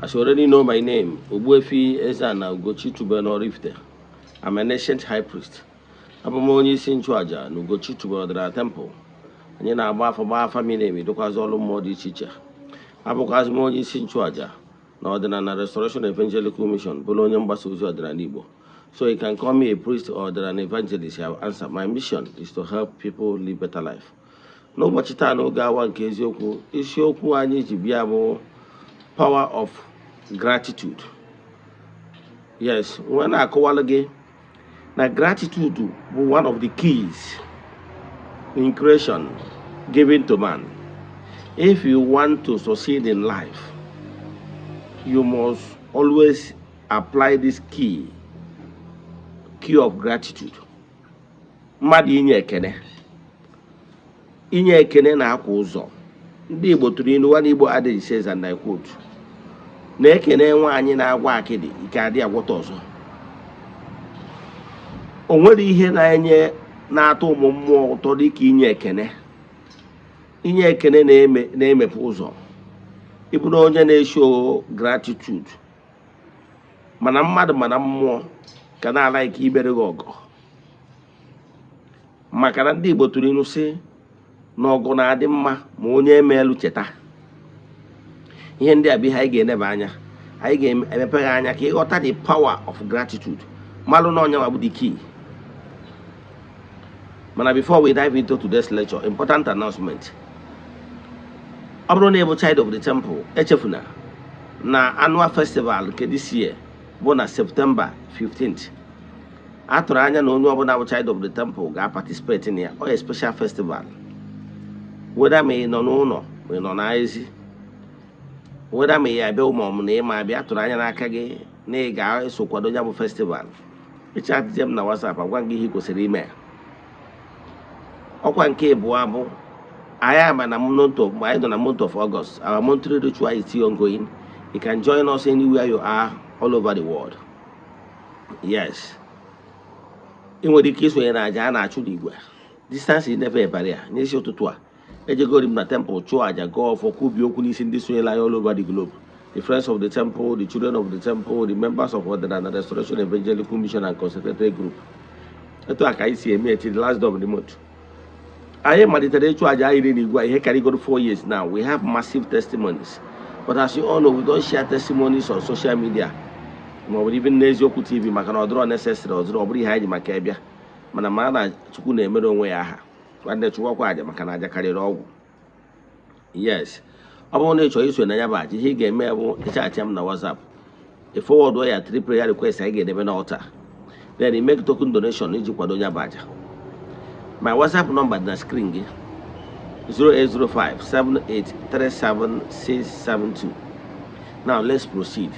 As you already know my name, Ogbuefi Eze-Ana Ugochi Tubelu Oraifite. I'm an ancient high priest. Abụ m onye isi nchụaja na Ugochi Tubelu Ọdịnala Temple. Anyị na-agba afa, gbaa afa miri emi, dịkwazị ọrụ mmụọ dị iche iche. Abụkwazị m onye isi nchụaja na Ọdịnala Restoration Evangelical Mission, bụrụ onye mgbasa ozi ọdịnala Igbo. So you can call me a priest or an evangelist. I will answer. My mission is to help people live better life. N'ụbọchị taa, n'oge awa nke eziokwu, isiokwu anyị ji bịa bụ power of gratitude. Yes, nwe na-akọwalụ gị na gratitude bụ one of the keys in creation given to man. If you want to succeed in life, you must always apply this key, key of gratitude. Mmadụ inye ekene, inye ekene na-akwa ụzọ. Ndị Igbo tụrụ ilu, one Igbo adage says, and I quote, na-ekene nwaanyị na-agwa akịdị ike adị agwọta ọzọ. O nwere ihe na-enye na-atọ ụmụ mmụọ ụtọ dịka inye ekene. Inye ekene na-eme na-emepe ụzọ. Ịbụrụ onye na-eshow gratitude, mana mmadụ mana mmụọ ka na-ala ike imere gị ọgọ, maka na ndị Igbo tụrụ ilu sị na ọgụ na-adị mma ma onye emeelu cheta. Ihe ndị a bụ ihe anyị ga-eneba anya. Anyị ga-emepe gị anya ka ịghọta the power of gratitude, malụ na ọnya bụ the key. Mana before we dive into today's lecture, important announcement. Ọ bụrụ na ị bụ child of the temple, echefuna na annual festival nke this year bụ na September 15th. A tụrụ anya na onye ọbụla bụ child of the temple ga-participate na ya. Ọ ya special festival, whether ma ị nọ n'ụlọ ma ị nọ n'ezi, whether ma ị ya abịa ma ọ bụ na ị ma abịa, tụrụ anya n'aka gị na ị ga-eso kwado ya bụ festival. Ịchatije m na WhatsApp, agwa gị ihe ị kwesịrị ime. Ọkwa nke ịbụọ bụ anyị ama na month of, anyị nọ na month of August. Our monthly ritual is still ongoing. You can join us anywhere you are all over the world. Yes, ị nwere ike isonye na aja a na-achụ n'igwe. Distance is never a barrier. N'isi ụtụtụ a, ejegori m na temple, chụọ aja, gọọ ọfọ, kwubi okwu n'isi ndị sonyere anyị all over the globe, the friends of the temple, the children of the temple, the members of Ọdịnala Restoration Evangelical Mission and Consecrated Group. Etu a ka anyị si eme eti the last day of the month. Anyị malitere ịchụ aja anyị n'igwe a ihe karịgoro 4 years now. We have massive testimonies, but as you all know, we don't share testimonies on social media ma ọ bụ even n'Eziokwu TV, maka na ọ dịrọ necessary. Ọ dịrọ, ọ bụrụ ihe anyị ji maka ịbịa. Mana mara na Chukwu na-emere onwe ya aha. Nwanne, chụwakwa aja, maka na aja karịrị ọgwụ. Yes, ọ bụrụ na ị chọrọ iso na ya bụ aja, ihe ị ga-eme bụ ịchat m na WhatsApp, ị forward ya three prayer request anyị ga-edebe n'altar, then you make token donation iji kwado ya bụ aja. My WhatsApp number dị na screen gị, 08057837672. Now let's proceed.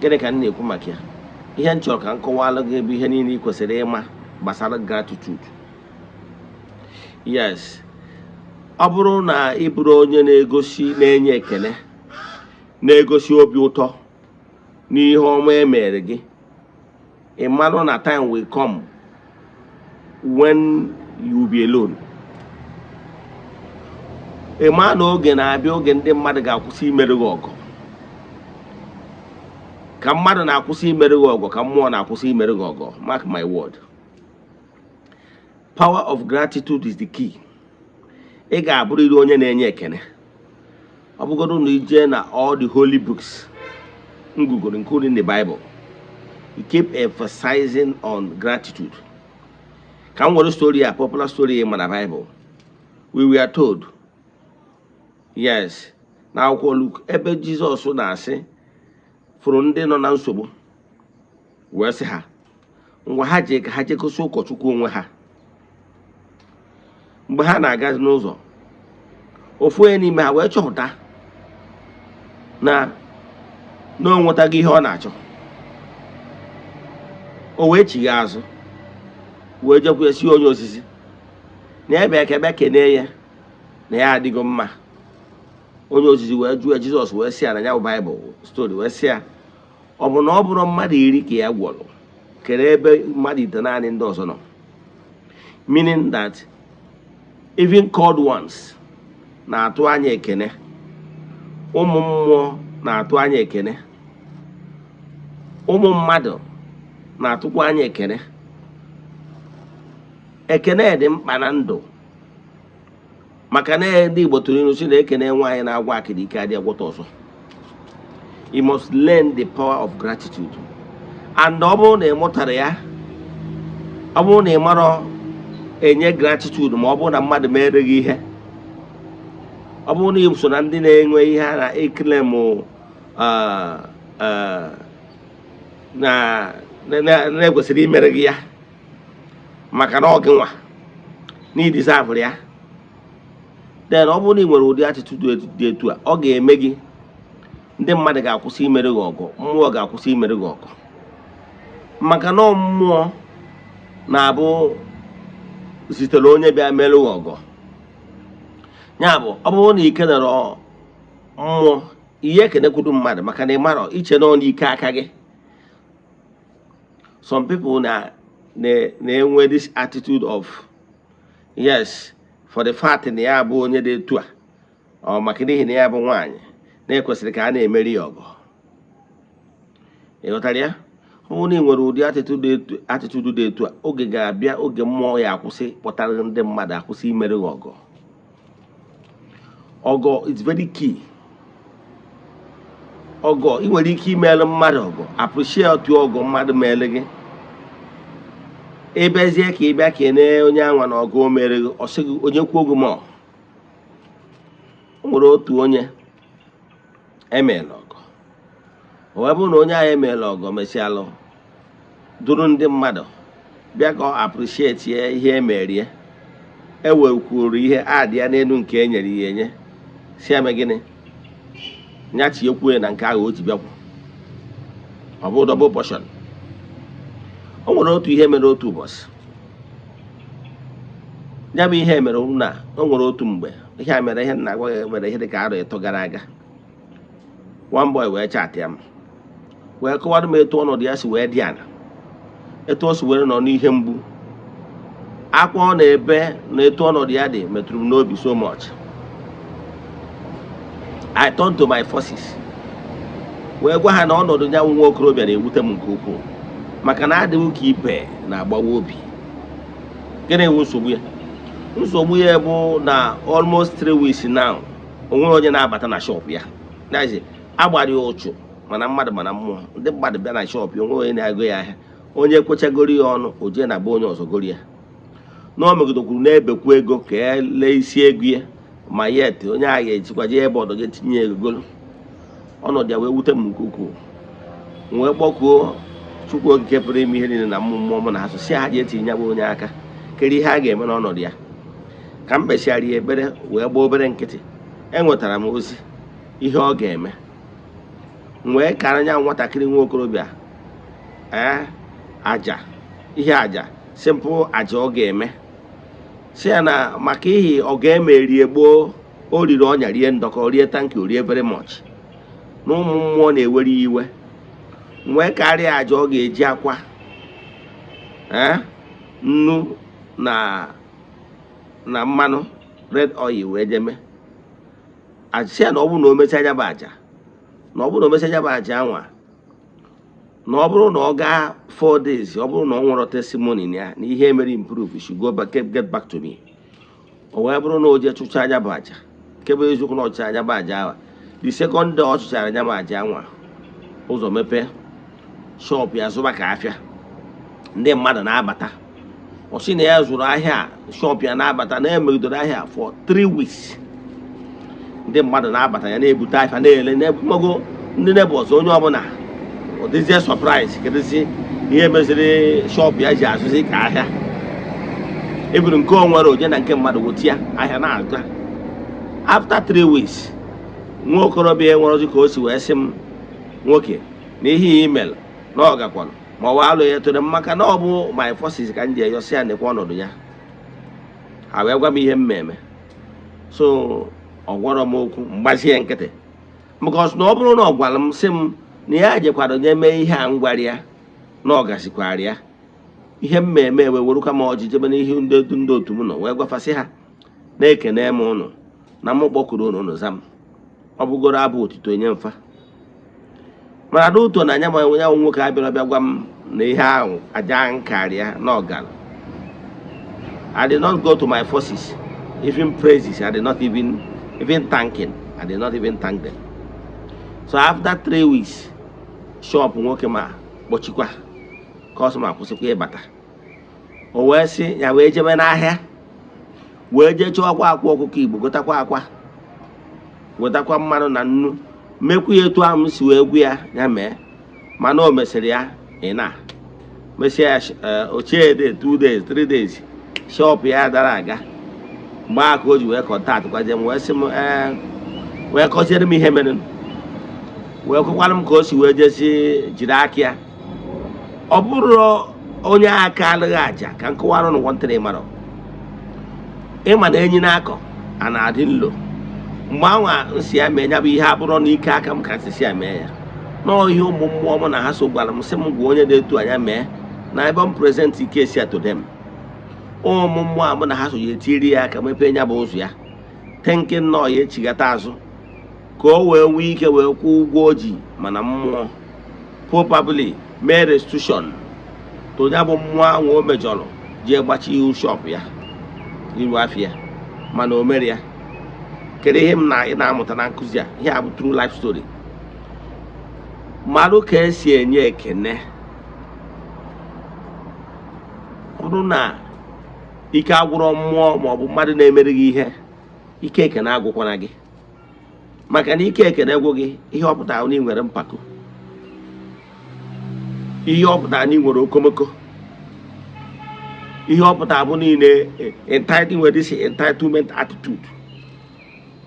Gịnị ka m na-ekwu maka ya? Ihe m chọrọ ka m kọwalụ gị bụ ihe niile ị kwesịrị ịma gbasara gratitude. Yes, ọ bụrụ na ị bụrụ onye na-egosi na-enye ekele, na-egosi obi ụtọ n'ihe ọma e mere gị, ị marụ na time will come when you will be alone. Ị ma na oge na-abịa, oge ndị mmadụ ga-akwụsị imere gị ọgụ. Ka mmadụ na-akwụsị imere gị ọgụ, ka mmụọ na-akwụsị imere gị ọgụ. Mark my word, power of gratitude is the key. Ị ga-abụrịrị onye na-enye ekene. Ọ bụgodu na ije na all the holy books ngugoro, including the Bible, you keep emphasizing on gratitude. Ka m were story a, popular story ma na Bible, we were told, yes, na akwụkwọ Luke, ebe Jizọs na-asị fụrụ ndị nọ na nsogbu wee sị ha ngwa, ha jee ka ha jee gosi ụkọchukwu onwe ha. Mgbe ha na-agazi n'ụzọ, ofu onye n'ime ha wee chọpụta na o nwetaghị ihe ọ na-achọ. O wee chigha azụ, wee jekwa si onye osisi na ya bịa ka bịa kenee ya na ya adịgo mma. Onye ozizi wee jụọ ya, Jizọs wee sị ya na ya bụ Baịbụl story, wee sị ya, ọ bụ na ọ bụrụ mmadụ 10 ka ya gwọrọ, kere ebe mmadụ 9 ndị ọzọ nọ? Meaning that even called ones na-atụ anya ekene, ụmụ mmụọ na-atụ anya ekene. Ụmụ mmadụ na-atụkwa anya ekene. Ekene dị mkpa na ndụ, maka na ndị Igbo tụrụ ilu si na ekene nwaanyị na-agwa akịrị ike adị agwọta ọzọ. You must learn the power of gratitude, and ọ bụrụ na ị mụtara ya, ọ bụrụ na ị marọ enye gratitude, ma ọ bụrụ na mmadụ mere gị ihe, ọ bụrụ na ị so na ndị na-enwe ihe a na-ekele m na na-ekwesịrị imere gị ya, maka na ọ gị nwa na ị deserve ya, then ọ bụrụ na ị nwere ụdị attitude dị etu a, ọ ga-eme gị ndị mmadụ ga-akwụsị imere gị ọgụ, mmụọ ga-akwụsị imere gị ọgụ, maka na ọ mmụọ na-abụ zitere onye bịa mere gị ọgụ. Ya bụ, ọ bụrụ na ị kenere mmụọ, ihe ekenekwudu mmadụ, maka na ị marọ iche nọ n'ike aka gị. Some people na na-enwe this attitude of, yes, for the fact na ya bụ onye dị etu a, ọ maka n'ihi na ya bụ nwaanyị, na-ekwesịrị ka a na-emeri ya ọgụ. Ị ghọtara ya? Ọ bụrụ na ị nwere ụdị attitude dị etu a, oge ga-abịa, oge mmụọ ya akwụsị kpọtara ndị mmadụ, akwụsị imere gị ọgọ. Ọgọ is very key. Ọgọ, ị nwere ike imere mmadụ ọgọ, appreciate ọgọ mmadụ mere gị. Ịbịazie ka ị bịa kene onye anwa na ọgọ o mere gị, ọ sị gị onye kwuo gị ma o nwere otu onye emeela ọgọ. O wee bụrụ na onye ahụ emeela ọgọ mesịalụ duru ndị mmadụ bịa ka ọ appreciate ya ihe emerie, ewekwuru ihe adị ya n'elu nke e nyere ya enye, si eme gịnị, ya tinyekwuo ya na nke ahụ o ji bịakwu. Ọ bụ double portion. O nwere otu ihe mere otu ụbọchị. Ya bụ ihe mere na o nwere otu mgbe ihe a mere. Ihe nna agwa gị mere ihe dị ka arọ 3 gara aga. One boy wee chat ya m, wee kọwara m etu ọnọdụ ya si wee dị ala, etu o si were nọ n'ihe mgbu, akwa ọ na-ebe na etu ọnọdụ ya dị metụrụ m n'obi so much. I turned to my forces wee gwa ha na ọnọdụ ya nwa okorobịa na-ewute m nke ukwuu, maka na adịghị ka ibe na-agbawa obi. Gịnị bụ nsogbu ya? Nsogbu ya bụ na almost 3 weeks now, o nwere onye na-abata na shop ya. That is, agbara ya ụchụ, mana mmadụ mana mmụọ. Ndị mmadụ bịa na shop ya, onwe onye na-ego ya ahịa. Onye kwechagoro ya ọnụ, o jee na be onye ọzọ goro ya. Na o megidokwuru na-ebekwu ego ka e lee isi ego ya, ma yet onye agha ga-ejikwa jee ebe ọdọ jee tinye ego golo. Ọnọdụ ya wee wute m nke ukwuu. M wee kpọkuo Chukwu Okike pụrụ ime ihe niile na mmụọ mmụọ m na ha so, si ha ji etinye ya bụ onye aka kedu ihe a ga-eme n'ọnọdụ ya. Ka m kpesịara ya ekpere wee gbaa obere nkịtị, enwetara m ozi ihe ọ ga-eme. M wee kara nya nwatakịrị nwa okorobịa ee aja, ihe aja simple, aja ọ ga-eme, si ya na maka ihi ọ ga-eme rie gboo, o riri ọnya, rie ndọkọ, rie thank you, rie very much, na ụmụ mmụọ na-ewere ya iwe. M wee karịa aja ọ ga-eji akwa ee nnu na mmanụ red oil wee jeme. Asị ya na ọ bụrụ na o mechaa ya bụ aja, na ọ bụrụ na o mechaa ya bụ aja anwa, na ọ bụrụ na ọ gaa 4 days, ọ bụrụ na ọ nwere testimony na ya na ihe mere improve, should go back, get back to me. O wee bụrụ na o jee chụcha anya bụ aja, nke bụ eziokwu na ọ chụchara anya bụ aja ahụ, the second day ọ chụchara anya bụ aja anwa, ụzọ mepee, shop ya zụba ka afịa, ndị mmadụ na-abata. Ọ sị na ya zụrụ ahịa, shop ya na-abata, na-emegidere ahịa for 3 weeks, ndị mmadụ na-abata, ya na-ebute afịa, na-ele na-ebumago ndị neighbors, onye ọbụla ọ dịzie surprise, kedụzi ihe meziri shop ya ji azụzi ka ahịa eburu nke o nwere oje na nke mmadụ weta ya ahịa na-aga. After 3 weeks, nwa okorobịa enwere ozi ka o si wee sị m, nwoke, na ihe email na ọ gakwanụ ma ọ alụ ya toro m, maka na ọ bụ my forces ka m ji eyọsi ya nekwa ọnọdụ ya. Ha wee gwa m ihe m eme, so ọ gwọrọ m okwu mgbazie nkịtị, because na ọ bụrụ na ọ gwara m sị m na ya jekwara nye mee ihe a m gwara ya, na ọ gazikwara ya ihe m eme, wee werukwa m ọjị jebe n'ihu ndị otu m nọ, wee gwafasị ha na-ekene m ụnụ na mụ kpọkuru ụnụ, ụnụ za m. Ọ bụgoro abụ otito nye mfa. Mana n'ụtọ na anya ma ya nwoke abịara bịa gwa m na ihe ahụ aja nkarịa na ọgara. I did not go to my forces, even praises. I did not even thanking. I did not even thank them. So after 3 weeks, shop nwoke ma kpọchikwa, customer kwụsịkwa ịbata. O wee sị ya wee jebe n'ahịa, wee jee chọọkwa akwa ọkụkọ Igbo, gotakwa akwa, wetakwa mmanụ na nnu, mekwa ya etu ahụ m si wee gwu ya ya mee. Mana o mesịrị ya, ị na mesịa ya, ochie de 2 days, 3 days, shop ya dara aga. Mgbe ahụ ka o ji wee contact gwazie m, wee sị m ee, wee kọziere m ihe mere, wee kwekwara m ka o si wee jesi jiri aka ya. Ọ bụrụ onye aka alụghị aja ka m kọwara ụnụ nwantịrị mara ịma na enyi na-akọ a na-adị nlo. Mgbe anwa nsi ya mee ya bụ ihe, abụrọ n'ike aka m ka nsi ya mee ya, nọọ ihe ụmụ mmụọ mụ na ha so gwara m, sị m gwa onye dị etu anya mee na ebe m present case ya to them. Ụmụ mmụọ a mụ na ha so ya etiri ya aka mepee ya bụ ụzọ ya, thinking nọọ ya echigata azụ ka o wee nwee ike wee kwụọ ụgwọ o ji. Mana mmụọ probably mee restitution to ya bụ mmụọ ahụ o mejọrọ, jee gbachi ihu shop ya, iru afịa, mana o mere ya. Kedu ihe m na ị na-amụta na nkụzi a? Ihe a bụ true life story. Marụ ka esi enye ekene. Ọ bụrụ na ike agwụrọ mmụọ maọbụ mmadụ na-emere gị ihe, ike ekene agwụkwana gị, maka na ike ekene gwụ gị, ihe ọ pụtara na ị nwere mpako, ihe ọ pụtara na ị nwere okomoko, ihe ọ pụtara bụ niile entitled, nwere this entitlement attitude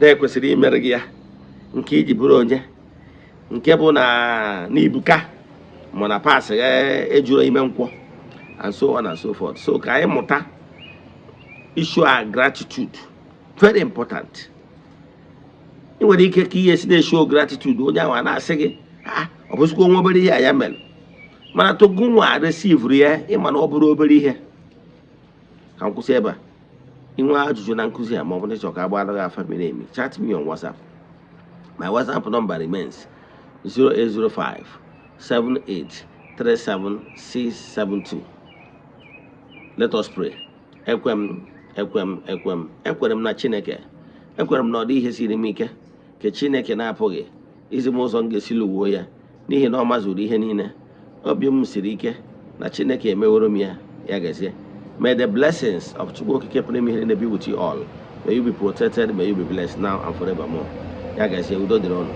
na-ekwesịrị imere gị ya, nke iji bụrụ onye nke bụ na n'ibuka ma na pas ejuru ime nkwọ, and so on and so forth. So ka anyị mụta issue a, gratitude, very important. Ị nwere ike ka ihe si na-eshow gratitude, onye ahụ a na-asị gị, "Ah, ọ bụzikwa onwe obere ihe a ya mere." Mana togunwa receive ya, ịma na ọ bụrụ obere ihe. Ka m kwụsị ebe a. Inwe ajụjụ na nkụzi a, ma ọ bụ na ịchọ ka a gbara gị afa miri emi, chat me on WhatsApp. My WhatsApp number remains 0805 78 37672. Let us pray. Ekwe m, ekwe m, ekwe m, ekwere m na Chineke. Ekwere m na ọ dị ihe siri m ike nke Chineke na-apụghị izi m ụzọ m ga-esi lụwuo ya, n'ihi na ọ mazuru ihe niile. Obi m siri ike na Chineke emeworo m ya. Ya gazie. May the blessings of Chukwu Okike pụrụ ime ihe niile be with you all. May you be protected, may you be blessed now and forevermore. Ya gazie, udo dịrị ụnụ.